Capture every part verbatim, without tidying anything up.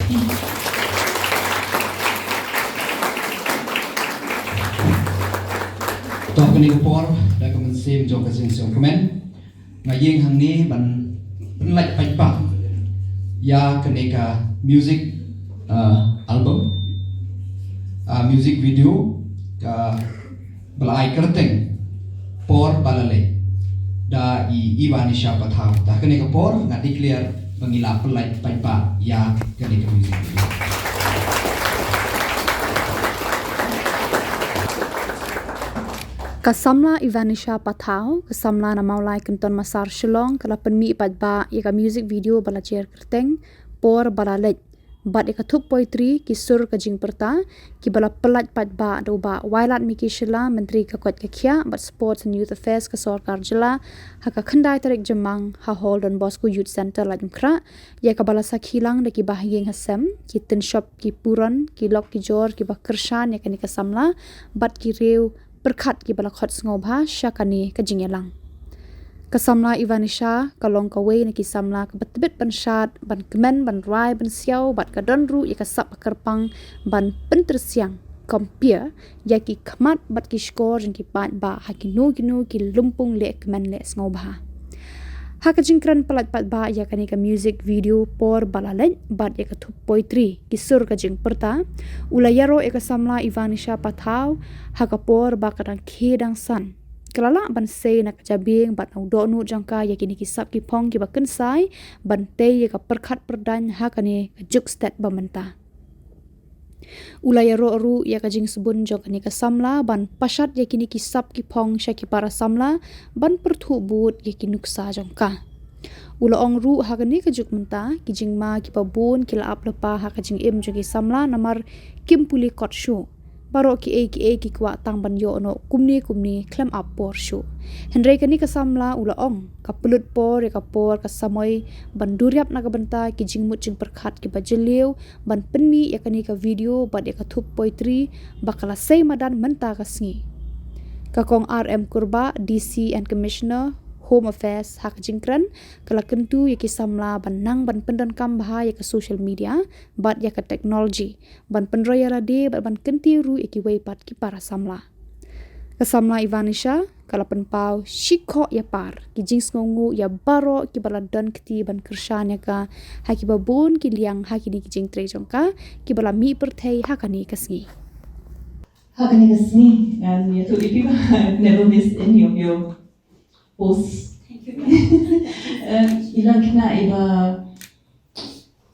To ha kane ka por, da ka mynsiem jong ka jingsngewkmen, nga ïeng hangne ban pynlait paidbah ïa kane ka music, uh, album, uh, music video, ka ba la ai kyrteng Por Ba La Leit da i Ivanisha Pathaw. Da kane ka por nga declare ba ngi la pynlait paidbah ïa kane ka music video. Ka samla Ivanisha Pathaw, ka samla na Mawlai Kynton Massar Shillong, ka la pynmih paidbah ïa ka music video ba la jer kyrteng Por Ba La Leit, bad ïa ka thup poetry Ki Sur Ka Jingpyrta, kiba la pynlait paidbah da u Bah Wailadmiki Shylla, Myntri ka Koit ka Khiah bad Sports and Youth Affairs ka Sorkar Jylla, ha ka khyndai tarik Jymmang, ha Hall Don Bosco Youth Centre, Laitumkhrah, ïa kaba la sakhi lang da ki bahaiing hasem, ki tynshop ki puron, ki lok ki jor kiba kyrshan ïa kane ka samla, bad ki riew pyrkhat kiba la khot sngewbha sha kane ka jingïalang. Ka samla Ivanisha ka long kawei na ki samla kaba tbit ban shad, ban kmen, ban rai, ban siaw, bad ka don ruh ïa ka sap kyrpang ban pyntrei siang, compare, ïa ki khmat bad ki shkor jong ki paidbah ha kino kino ki lympung leh kmen leh sngewbha. Ha ka jingkren pynlait paidbah ïa kane ka music video Por Ba La Leit bad ïa ka thup poetry Ki Sur Ka Jingpyrta, u la ïaroh ïa ka samla Ivanisha Pathaw ha ka por ba ka dang khie dang san. Ka la lah ban sei na ka jabieng bad na u dohnud jong ka ïa kine ki sap ki phong kiba kynsai ban tei ïa ka pyrkhat pyrdaiñ ha kane ka juk stet ba mynta. U la ïaroh ruh ïa ka jingsbun jong kane ka samla ban pashat ïa kine ki sap ki phong sha ki para samla ban pyrthuh bud ïa ki nuksa jong ka. U la ong ruh ha kane ka juk mynta, ki jingma kiba bun ki la ap lypa ha ka jingim jong ki samla namar kim pule kot shuh. Baroh kiei kiei ki kwah tang ban ïoh noh kumne kumne khlem ap por shuh. Hynrei kane ka samla, u la ong, ka pynlut por ïa ka por ka samoi ban duriap na ka bynta ki jingmut jingpyrkhat kiba jylliew ban pynmih ïa kane ka video bad ïa ka thup poetry ba ka la sei madan mynta ka sngi. Ka Kong R M Kurbah, D C and Commissioner Home Affairs, ha ka jingkren, ka la kyntu ïa ki samla ban nang ban pyndonkam bha ïa ka social media bad ïa ka technology ban pynroi ïa lade bad ban kyntiew ruh ïa kiwei pat ki para samla. Ka samla Ivanisha ka la pynpaw shi khoh ïa par ki jingsngewnguh ïa baroh kiba la don kti ban kyrshan ïa ka ha kiba bun ki liang ha kine ki jingtrei jong ka kiba la mih pyrthei ha kane ka sngi. Ha kane ka sngi, ngan ïathuh ïa phi ba I've never missed any of your posts. Thank you. Eh, i long khynnah iba,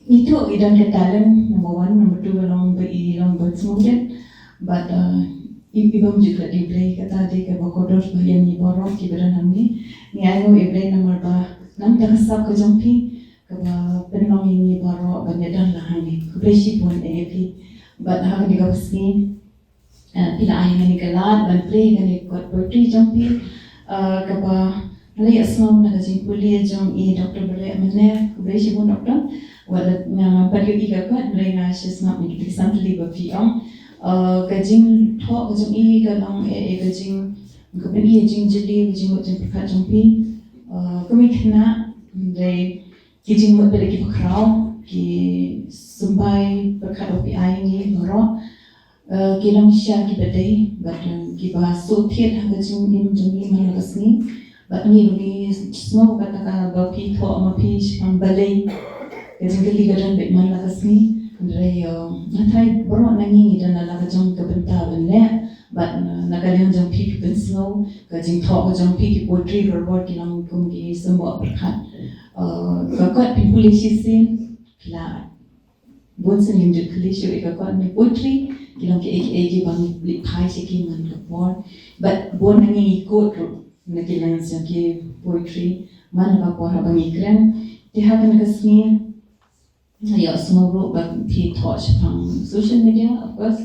ngi tip i don ka talent, number one, number two, ka long ba i long ba sngewrit. But, uh, i, i bym ju klet ïa U Blei, kata dei kaba kordor ba ïa ngi baroh kiba don hangne. Ngi ainguh ïa U Blei namar ba namar ka sap ka jong phi kaba pynlong ïa ngi baroh ban ïadon lang hangne. Khublei shibun ïa phi. But ha kane ka sngi, Eh, phi la ai hangne ka lad ban plie kane ka kot poetry jong phi. Eh, kaba la ïohsngew na ka jingpule jong i Doctor Bareh Mynner, khublei shibun Doctor. Wat la ngam pat ïohi ka kot, hynrei nga shu sngap na ki san tylli ba phi ong. Eh, ka jingthoh ka jong i ka long eh, eh, ka jing, ka pyni ïa ka jingjylliew, ka jingmut jingpyrkhat jong phi. Eh, kum i khynnah, hynrei ki jingmut ba dei kiba khraw, ki symbai pyrkhat ba phi ai ngi baroh. Eh, ki long shisha kiba dei, bad, eh, kiba sngewthiah ha ka jingim jong ngi man la ka sngi. Bad ngi ruh ngi sngew kata kaba phi thoh ma phi shaphang balei. Ka jingkylli ka don beit man la ka sngi. Hynrei, eh, nga tharai baroh na ngi ngi don la ka jong ka bynta ban leh. Bad, eh, na ka liang jong phi phi pynsngew ka jingthoh ka jong phi ki poetry barabor ki long kum ki symbai pyrkhat. Eh, ka kot phi pule shisien, phi la bun sien ngim ju kylli shuh ïa ka kot ne poetry, ki long kiei kiei kiba ngi leit phai sha ki man ka por. Bad bun na ngi ngi quote ruh na ki lines jong ki poetry man la ka por haba ngi kren. Te ha kane ka sngi nga ïohsngew ruh ba phi thoh shaphang social media, of course.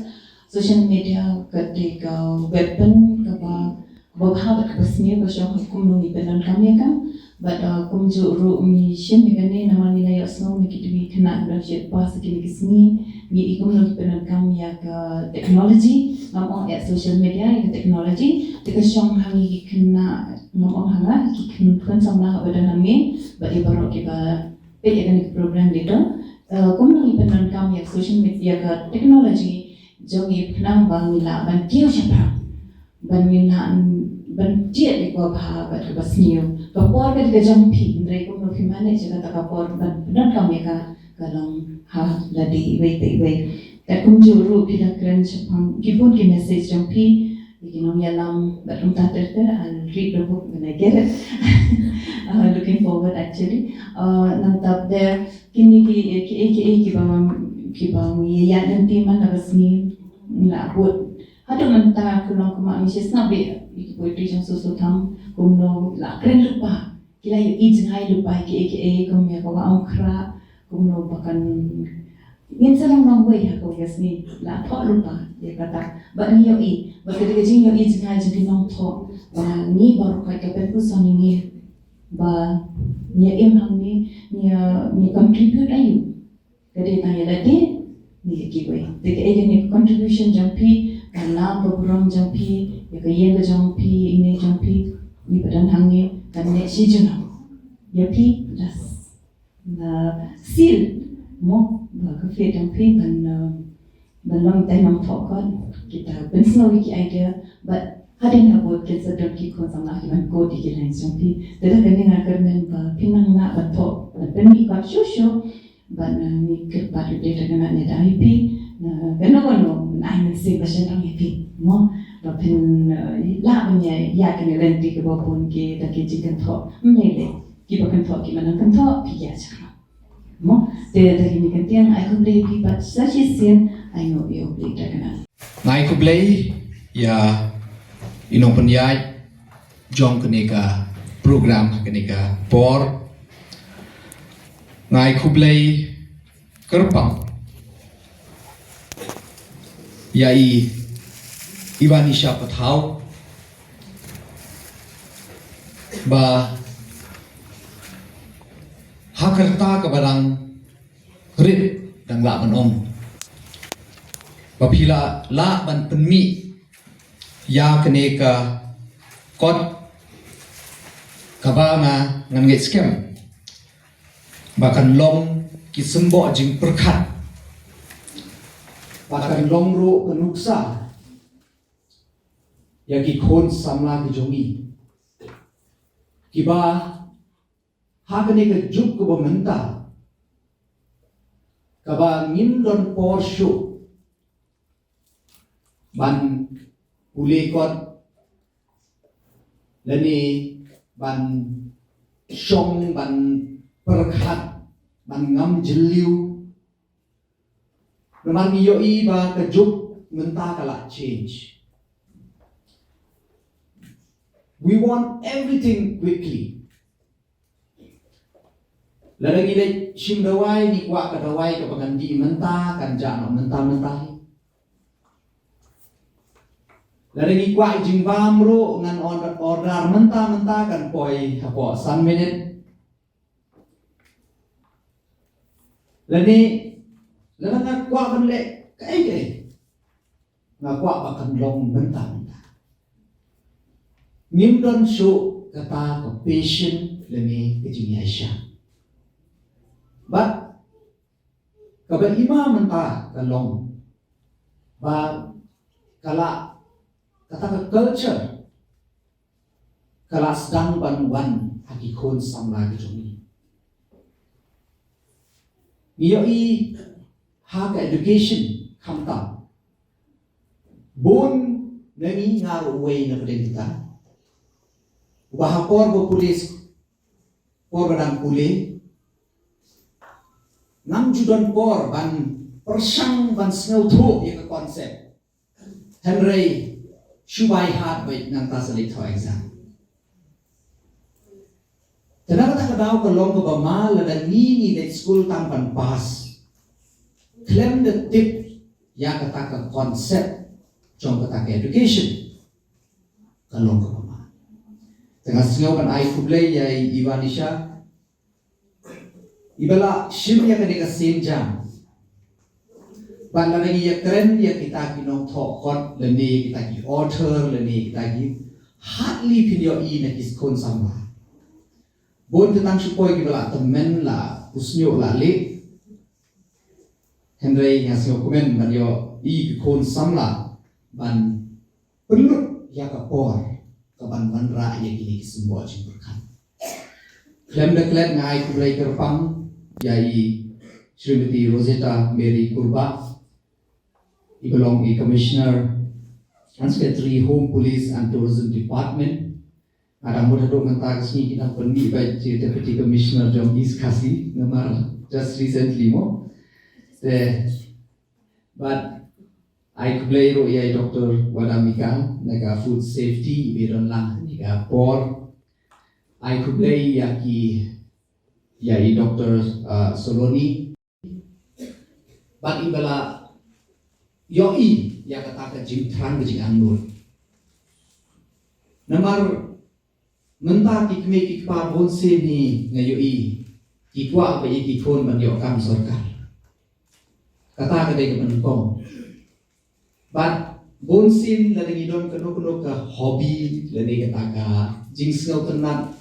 Social media ka dei ka weapon kaba, kaba bha bad kaba sniew ka shong ha kumno ngi pyndonkam ïa ka. Bad, uh, kumjuh ruh ngi shim ïa kane namar ngi la ïohsngew na ki dei ki khynnah kiba dang shu pass ha kine ki sngi, ngi i kumno ngi pyndonkam ïa ka technology, ngam ong ïa social media, ïa ka technology, te ka shong ha ngi ki khynnah, ngam ong ha nga, ki khun, khun samla haba don hangne, bad ïa baroh kiba peit ïa kane ka program dei to, eh, kumno ngi pyndonkam social media, ka technology jong ngi, khnang ba ngin lah ban kiew shaphrang, ban ngin lah ban jied ïa kaba bha bad kaba sniew. Ka por ka dei ka jong phi, hynrei kumno phi manage ïa kata ka por ban pyndonkam ïa ka, ka long ha lade iwei pa iwei. Te kumjuh ruh phi la kren shaphang ki bun ki message jong phi, ïa ki nongïalam bad kumta ter ter. I'll read the book when I get it. Uh, looking forward actually. Uh, nangta te kine ki, ki, ki, ki, kiba, kiba ngi ïa lynti man la ka sngi, la bud. Haduh mynta ka long kumba ngi sngap ïa ki poetry jong Soso Tham, kumno la kren lypa. Ki la ïohi jngai lypa ïa kiei kiei, kum ïa ka Wah Umkhrah, kumno ba kan, ngin sa long nongwei ha kawei ka sngi, la thoh lypa ïa kata. Bad ngi ïohi, bad ka dei ka jingïohi jngai jong ki nongthoh ba ngi baroh ka, ka pynpuson ïa ngi ba ngi ïa im hangne, ngi ïa, ngi contribute aïu. Ka dei tang ïa lade ne ïa kiwei. Te kaei kane ka contribution jong phi, ka nam ka burom jong phi ïa ka ïing ka jong phi, ïa ine jong phi, ngi ba don hangne, kan neh shi junom ïa phi. Das na seal mo ba ka faith jong phi ban, uh, ban long tei nongthoh kot. Kita pynsngew ïa ki idea, but hadien habud kin sa don ki khun samla ki ban quote ïa ki lines jong phi. Te da kane nga kyrmen ba phin nang lah ban thoh, ban pynmih kot shuh shuh. Bad, uh, ngi kyrpad ïa U Blei da kane, ngi da ïa phi, uh, kano kano, nai mynsiem ba shynrang ïa phi mo, ba phin, uh, lah ban ïa, ïa kane lynti kaba bun ki da ki jingkynthoh. Ym lei lei, kiba kynthoh ki ba nang kynthoh, phi ïa shynrang mo. Te da kine ki kyntien, ai khublei ïa phi bad sa shisien, ai nguh ïa U Blei da kane. Nga ai khublei ïa i nongpynïaid jong kane ka program ha kane ka por. Nga ai khublei kyrpang ïa i Ivanisha Pathaw ba ha ka rta kaba dang rit dang lah ban ong ba phi la lah ban pynmih ïa kane ka kot kaba nga, ngan ngeit skhem ba kan long ki symboh jingpyrkhat, ba kan long ruh ka nuksa ïa ki khun samla ki jong ngi kiba ha kane ka juk kaba mynta kaba ngim don por shuh ban pule kot lane ban shong, ban pyrkhat, ban ngam jylliew. Namar ngi ïohi ba ka juk mynta ka la change. We want everything quickly. Lada ngi leit shim dawai, ngi kwah ka dawai kaba ngan dih mynta, kan jah noh mynta mynta hi. Lada ngi kwah jingbam ruh, ngan order, order mynta mynta, kan poi hapoh san minit. Lane, lada nga kwah ban leh kaei kaei, nga kwah ba kan long mynta mynta. Ngim don shuh kata ka patient lane ka jingïaishah. Bad kaba hima mynta ka long ba ka la, kata ka culture ka la sdang ban wan ha ki khun samla ki jong ngi. Ngi ïohi ha ka education khamtam. Bun na ngi, nga ruh uwei na pdeng kita, uba ha por ba pule, por ba dang pule, ngam ju don por ban pyrshang ban sngewthuh ïa ka concept. Hynrei shu by heart beit nangta sa leit thoh exam. Te na kata ka daw ka long kaba ma lada ngi, ngi leit skul tang ban pass, khlem da tip ïa kata ka concept jong kata ka education, ka long kaba ma. Te nga sngew ban ai khublei ïa i Ivanisha, iba la shim ïa kane ka sienjam. Bad lada ngi ïakren ïa kita ki nongthoh kot lane kita ki author lane kita ki, hardly phin ïohi na ki khun samla. Bun te tang shu poi kiba la tymmen, la pushñiuh, la leh. Hynrei nga sngewkmen ban ïoh i ki khun samla ban pynlut ïa ka por ka ban wanrah ïa kine ki symboh jingpyrkhat. Khlem da klet nga ai khublei kyrpang ïa i Srimati Rosetta Mary Kurbah, i ba long i Commissioner and Secretary Home Police and Tourism Department. Nga dang mut haduh mynta ka sngi ki dang pynmih bad i Deputy Commissioner jong East Khasi namar just recently mo. Te bad ai khublei ruh ïa i Doctor Wadamika na ka food safety i ba don lang na ka por. Ai khublei ïa ki, ïa i Doctor, uh, Soloni. Bad i ba la ïohi ïa kata ka jingthrang ka jingangnud. Namar mynta ki kmie ki kpa bun sien hi nga ïohi ki kwah ba ïa ki khun ban ïoh kam sorkar. Kata ka dei ka ban kong. Bad bun sien lada ngi don kano kano ka hobby lane kata ka jingsngewtynnat,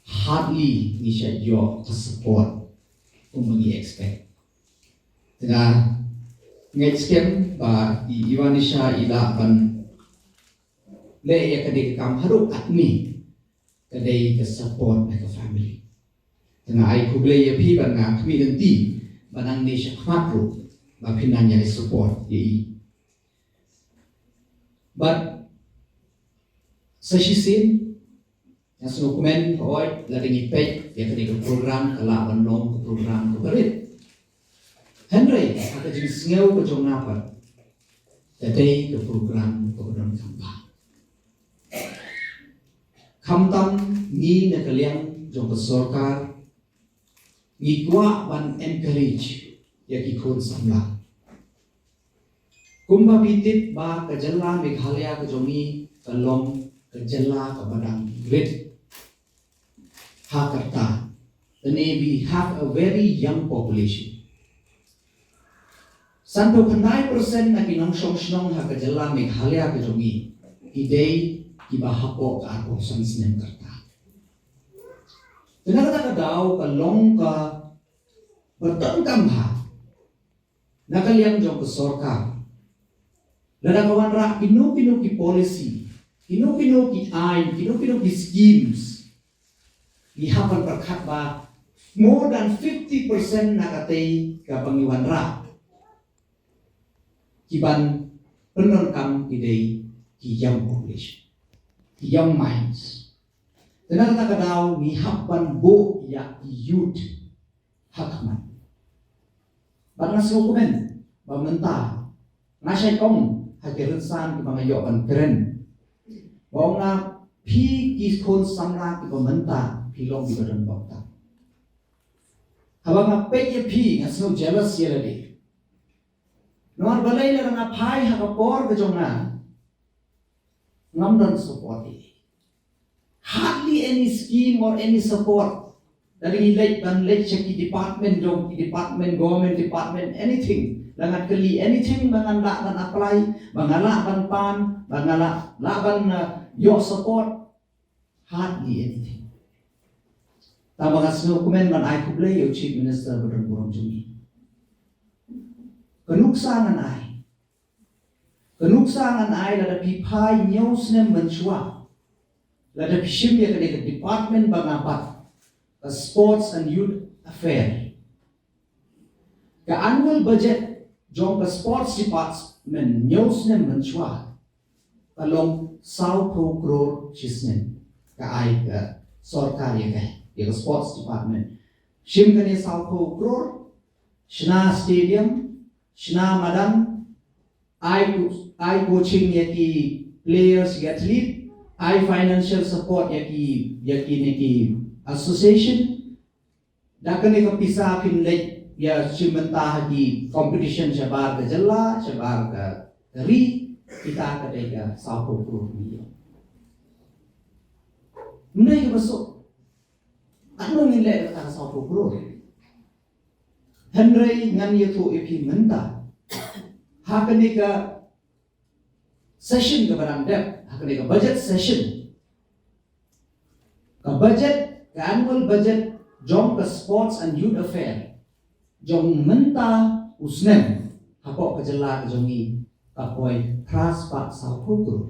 hardly ngi shait ïoh ka support kumba ngi expect. Te nga ngeit skhem ba i Ivanisha i lah ban leh ïa ka dei ka kam haduh katne ka dei ka support na ka family. Te nga ai khublei ïa phi bad nga khmih lynti ba nangne shakhmat ruh ba phin nang ïa support ïa i. Bad sa shisien nga sngewkmen hooid lada ngi peit ïa kane ka program ka lah ban long ka program kaba rit. Hynrei ha ka jingsngew ka jong nga pat ka dei ka program kaba donkam bha. Khamtam ngi na ka liang jong ka sorkar ngi kwah ban encourage ïa ki khun samla. Kumba phi tip ba ka jylla Meghalaya ka jong ngi ka long ka jylla kaba dang rit ha ka rta. Lane we have a very young population. Sanphew khyndai percent na ki nongshong shnong ha ka jylla Meghalaya ka jong ngi ki dei kiba hapoh ka arphew san snem ka rta. Te na kata ka daw ka long kaba donkam bha na ka liang jong ka sorkar lada ka wanrah kino kino ki policy, kino kino ki aiñ, kino kino ki schemes, ngi hap ban pyrkhat ba more than fifty percent na katei kaba ngi wanrah ki ban pyndonkam ki dei ki young population, ki young minds. Te na kata ka daw ngi hap ban buh ïa ki youth ha khmat. Bad nga sngewkmen ba mynta nga shait ong ha ki rynsan kiba nga ïoh ban kren ba ong na phi ki khun samla kiba mynta phi long kiba don bok tam. Haba nga peit ïa phi nga sngew jealous ïa lade. Namar balei lada nga phai ha ka por ka jong nga ngam don support ïa. Hardly any scheme or any support. Lada ngi leit ban leit sha ki department jong ki department, government department, anything. La ngan kylli anything ba ngan lah ban apply, ba ngan lah ban pan, ba ngan lah, lah ban, uh, ïoh support. Hardly anything. Tangba nga sngewkmen ban ai khublei ïa u Chief Minister ba don burom jong ngi. Ka nuksa ngan ai. Ka nuksa ngan ai lada phi phai hynñiew snem mynshuwa. Lada phi shim ïa kane ka department ba nga bat, ka Sports and Youth Affair. Ka annual budget jong ka Sports Department hynñiew snem mynshuwa ka long sawphew klur shisnem. Ka ai ka sorkar ïa ka, ïa ka Sports Department. Shim kane sawphew klur, shna stadium, shna madan, ai co-, ai coaching ïa ki players, ki athlete, ai financial support ïa ki, ïa kine ki association. Da kane ka pisa phin leit ïa shim bynta ha ki competition shabar ka jylla, shabar ka ri, kita ka dei ka sawphew klur million. Ym dei kaba suk. Katno ngin leh da ka sawphew klur. Hynrei ngan ïathuh ïa phi mynta. Ha kane ka session kaba dang dep, ha kane ka budget session. Ka budget, ka annual budget jong ka Sports and Youth Affair jong mynta U snem hapoh ka jylla ka jong ngi ka poi phra spah sawphew klur.